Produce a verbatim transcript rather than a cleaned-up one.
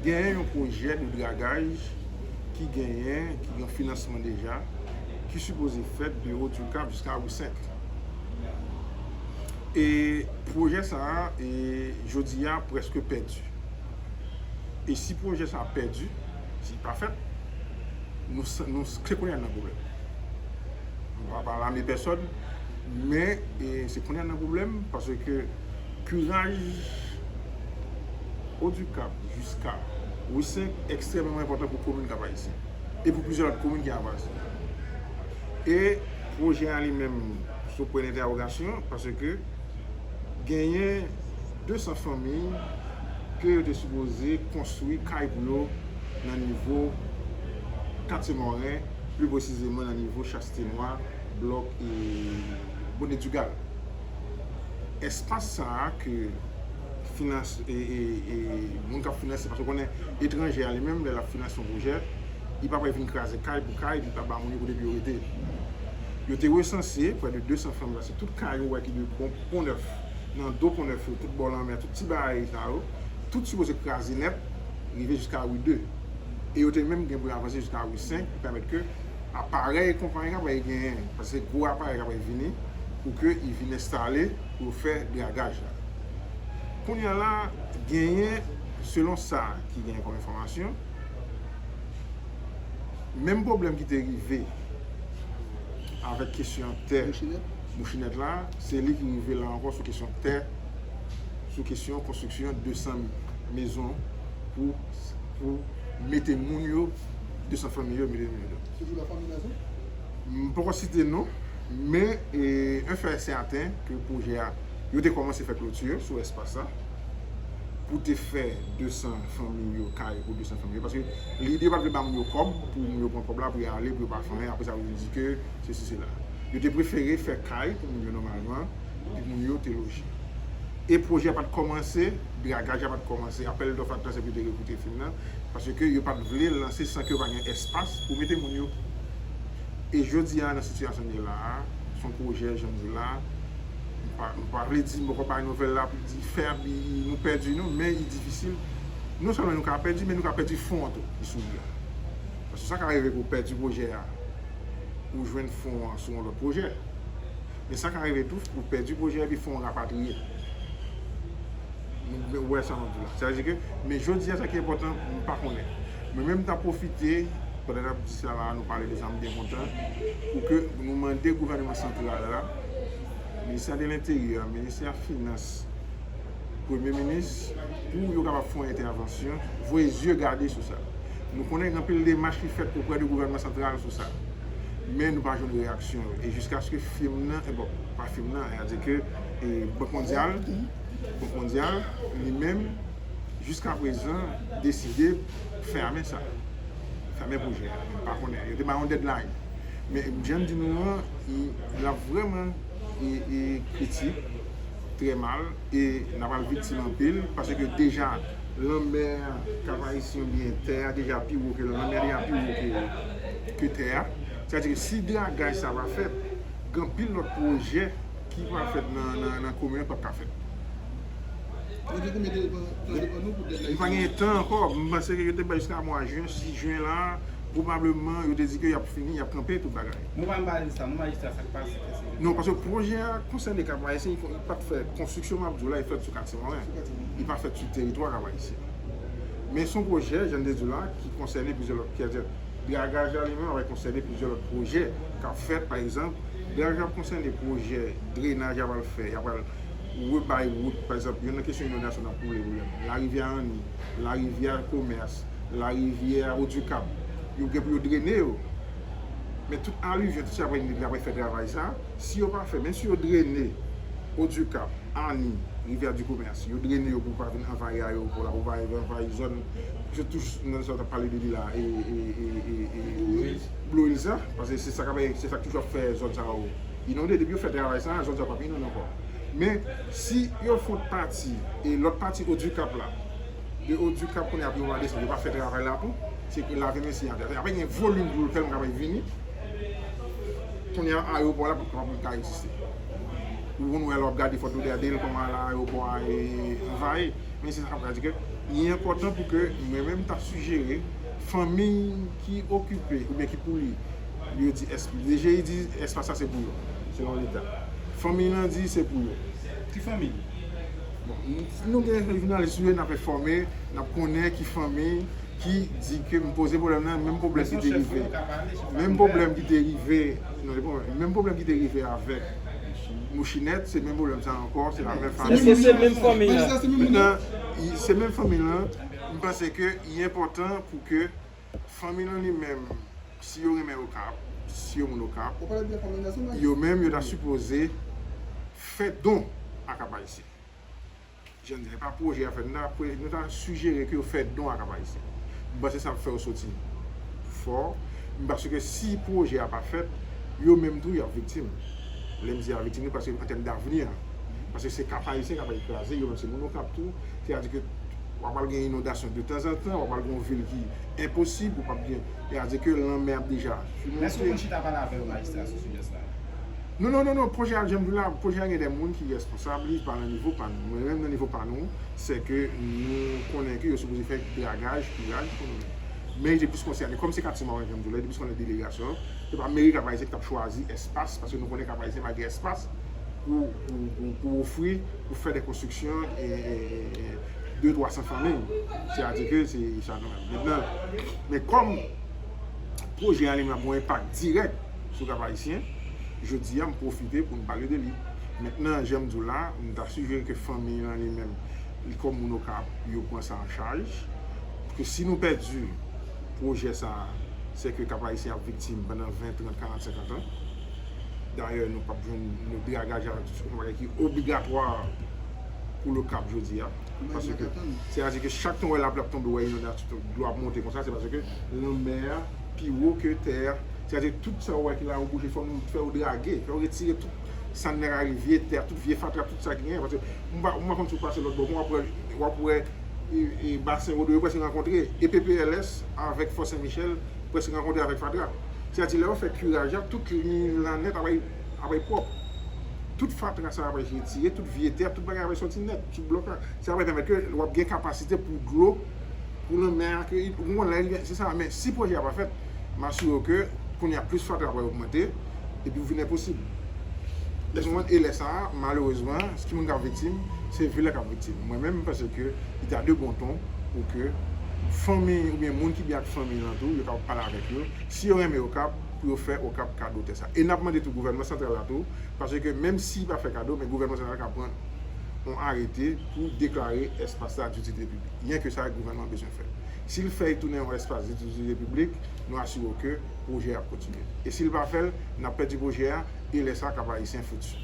Genyen yon pwojè de dragaj ki genyen, ki gen finansman deja, ki sipoze fèt de Haut du Cap jiska Wi senk. E pwojè sa a, e, jodi a, prèske pèdi. E si pwojè sa a pèdi, si li pa fèt, nou, s- nou, s- se kounye a n nan pwoblèm. Nou pa blame pèsòn, men, e, se kounye a n nan pwoblèm, paske kiraj Haut du Cap jiska Wi senk ekstrèmeman enpòtan pou komin Kap Ayisyen e pou plizyè lòt komin ki avwazen. E pwojè a li menm sou pwen dentèwogasyon, paske genyen de san fanmi ke yo te sipoze konstwi kay pou yo nan nivo Katye Mòren, pli presizeman nan nivo Chaste Nwa, blòk e Bonnet du Gard. Espas sa a ke finans, e, e, e, moun k ap finanse, paske w konnen etranje a li menm, lè l ap finanse yon pwojè, li pa pral vin kraze kay pou kay, li pa ba moun yo kote pou yo rete. Yo te resanse prè de de san fanmi, paske tout kay ou wè ki de Pon, Pon Nèf, nan do Pon Nèf yo, tout bò lanmè, tout ti bagay sa yo, tout sipoze kraze nèt, rive jiska Wi de. E yo te menm gen pou yo avanse jiska Wi senk pou pèmèt ke aparèy konpayi k ap genyen, paske se gwo aparèy k ap vini pou ke y vin enstale pou yo fè dragaj la. Kounye a la, genyen, selon sa ki genyen kòm enfòmasyon, menm pwoblèm ki te rive avèk kesyon tè Mouchinèt la, se li ki rive la ankò sou kesyon tè, sou kesyon konstriksyon de san mezon pou, pou mete moun yo, de san fanmi yo, mete moun yo. Toujou la fanmi Nazon? M poko site non, men, e, un fait est certain ke pwojè a, yo te kòmanse fè kloti sou espas la pou te fè de san fanmi yo, kay pou de san fanmi yo, paske lide yo pa t vle ba moun yo kòb, pou moun yo pran kòb la, pou yo ale, pou yo pa fè anyen, apre sa, yo di ke sesi, sela. Yo te prefere fè kay pou moun yo nòmalman, pou moun yo te loje. E pwojè a pa t kòmanse, dragaj la pa t kòmanse, apèl dòf la t lanse pou yo te rekrite fanm nan, paske yo pa t vle lanse san ke yo pa gen espas pou mete moun yo. E jodi a, nan sitiyasyon n ye la a, se yon pwojè, jan m di w la, m pa, m pa vle di, m poko bay nouvèl la pou di fèb, i- nou pèdi, non, men li difisil. Non sèlman nou ka pèdi, men nou ka pèdi fon an tou, ki sou li a. Paske sa ka rive pou w pèdi pwojè a, ou jwenn fon an sou yon lòt pwojè. Men sa ka rive tou, ou pèdi pwojè epi fon an rapatriye. Nou wè sa m ap di w la. Sa vle di ke, men jodi a, sa ki enpòtan, m pa konnen. Mwen menm, m ta pwofite, pandan n ap di sa la, nou pale de sa, m byen kontan, pou ke nou mande gouvènman santral la, Ministè de Lenteryè, Ministè Finans, Premye Minis, pou yo kapab fè yon entèvansyon, voye zye gade sou sa. Nou konnen gen anpil demach ki fèt oprè de gouvènman santral sou sa. Men nou pa jwenn reyaksyon yo. E jiskaske fim nan, e bon, pa fim nan, sètadi ke, e, Bank Mondyal, Bank Mondyal, li menm, jiskaprezan, deside fèmen sa. Fèmen pwojè a. M pa konnen. Yo te bay yon deadline. Men, jan m di nou an, i- l ap vrèman, e, e, kritik, trè mal, e n ap al viktim anpil, paske deja, lanmè Kap Ayisyen oubyen tè a deja pi wo ke lanmè, deja pi wo ke, ke tè a. Sètadi ke si dragaj sa pa fèt, gen anpil lòt pwojè ki pral fèt nan, nan, nan komin an p ap ka fèt. Nou gen konbyen de tan devan nou pou deadline? Nou pa gen tan ankò. M panse ke yo te bay jiska mwa jen, sis jen la, pwobableman, yo te di ke y ap fini, y ap kanpe tout bagay. Nou pa anba lista, nou majistra, sa k pase, kèsyon. Non, paske pwojè a konsène Kap Ayisyen, li pa t fè konstriksyon, m ap di w la, li fèt sou Katye Mòren. Sou Katye Mòren. Li pa fèt sou teritwa Kap Ayisyen. Men se yon pwojè, jan m te di w la, ki konsène plizyè lòt, ki, dragaj la li menm ap konsène plizyè lòt pwojè k ap fèt, pa egzanp, dragaj la ap konsène pwojè drenaj y ap al fè, y ap al rebay wout, pa egzanp, youn nan kesyon inondasyon n ap koule pou yo. Larivyè Anni, larivyè Komès, larivyè Odikap, yo gen pou yo drene yo. Men tout alivyon, tout sa ap vin, ap fè travay sa, si yo pa fè, menm si yo drene Odikap, Anni, Rivière du Commerce, yo drene yo pou pa vin anvayi ayewopò la, pou pa vin anvayi zòn, sitou nan sa w t ap pale de li la, e, e, e, e, e, Blue Hills la, paske se sa k ap, se sa k toujou ap fè zòn sa yo inonde. Depi yo fè travay sa, zòn sa yo p ap inonde ankò. Men, si yo fè yon pati, e lòt pati Odikap la, de Odikap kounye a pou yo pa desann, yo pa fè travay la tou, se ke lave men si atè. Apre gen volim dlo tèlman k ap vini, kounye a ayewopò la p ap kapab menm ka egziste. Ou konn wè lè w ap gade Fort Lauderdale kòman la ayewopò a, e, anvayi. Men se sa k ap di ke Li enpòtan pou ke mwen menm ta sijere fanmi ki okipe oubyen ki pou li, yo di espas. D G I di espas sa se pou yo, selon leta. Fanmi lan di se pou yo. Ki fanmi? Bon, n- nou gen jounalis yo, n ap enfòme, n ap konnen ki fanmi ki di ke m poze pwoblèm nan, menm pwoblèm ki te rive. Menm pwoblèm ki te rive, non, menm pwoblèm ki te rive avèk Mouchinèt, se menm pwoblèm sa ankò, se la menm fanmi. Èske se menm fanmi an? Mentnan, se menm fanmi lan, m panse ke li enpòtan pou ke fanmi lan li menm, si yo renmen Okap, si yo moun Okap, yo menm yo ta sipoze fè don a Kap Ayisyen. Jan di, se pa pwojè a fèt, nou ta, nou ta sijere ke yo fè don a Kap Ayisyen. M panse sa ap fè yo soti fò. M panse ke si pwojè a pa fèt, yo menm tou y ap viktim. Lè m di y ap viktim, paske an tèm davni, paske se Kap Ayisyen k ap kraze, yo menm se moun Okap tou. Sètadi ke w ap al gen inondasyon de tanzantan, w ap al gen yon vil ki enposib, ou p ap gen, sètadi ke lanmè ap deja monte. Èske w konn chita pale avè yo, majistra, sou sijè sa? Non, non, non, non, pwojè a, jan m di w la, pwojè a gen de moun ki responsab, li pa nan nivo pa nou. Mwen menm nan nivo pa nou, se ke nou konnen ke yo sipoze fè dragaj, piraj pou nou menm. Men li te plis konsène, kòm se katye Mawon, jan m di w la, li te plis konnen delegasyon, se pa meri Kap Ayisyen ki t ap chwazi espas, paske nou konnen Kap Ayisyen pa gen espas pou, pou, pou, pou ofri, pou fè de konstriksyon, e, e, e, de, twa san fanmi. Sètadi ke se sa nou menm. Mentnan, men kòm pwojè a li menm ap gen yon enpak dirèk sou Kap Ayisyen, jodi a, m pwofite pou m pale de li. Mentnan, jan m di w la, m ta sijere ke fanmi an li menm, li kòm moun Okap, yo pran sa an chaj. Ke si nou pèdi pwojè sa a, se ke Kap Ayisyen ap viktim pandan ven, trant, karant, senkant an. Dayè, nou p ap jwenn nou dragaj a, se yon bagay ki obligatwa pou Okap jodi a. Paske, sètadi ke chak tan w wè lapli ap tonbe, w wè inondasyon, dlo ap monte konsa, se paske lanmè a pi wo ke tè a. Sètadi tout sa w wè ki la yo bouje, fò nou fè yo drage, fè yo retire tout sa n rale, vye tè, tout vye fatra, tout sa ki genyen. Paske m pa, m pa konn si w pase lòt bò, w ap wè, w ap wè, e, e, basen Wodo yo prèske rankontre, E P P L S avèk Fò Sen Michèl prèske rankontre avèk fatra. Sètadi lè yo fè kiraj la, tout liy la nèt ap, ap pwòp. Tout fatra sa ap retire, tout vye tè, tout bagay ap sòti nèt sou blòk la. Sa ap pèmèt ke w ap gen kapasite pou dlo, pou lanmè a ke, ou konprann, lè, se sa, men si pwojè a pa fèt, m asire w ke kounye a plis fatra ap ogmante, epi vin enposib. Èske w konprann? E lè sa a, malerezman, ki moun k ap viktim? Se vil la k ap viktim. Mwen menm, m panse ke li ta de bon ton pou ke fanmi oubyen moun ki byen ak fanmi lan tou, yo kapab pale avèk yo. Si yo renmen Okap, pou yo fè Okap kado tè sa. E n ap mande tou gouvènman santral la tou, paske menm si li pa fè kado, men gouvènman santral ka pran yon arete pou deklare espas la ditilite piblik. Yenke sa gouvènman bezwen fè. Si l fè l tounen yon espas ditilite piblik, nou asire w ke pwojè a ap kontinye. E si l pa fè l, n ap pèdi pwojè a, e lè sa a, Kap Ayisyen fouti.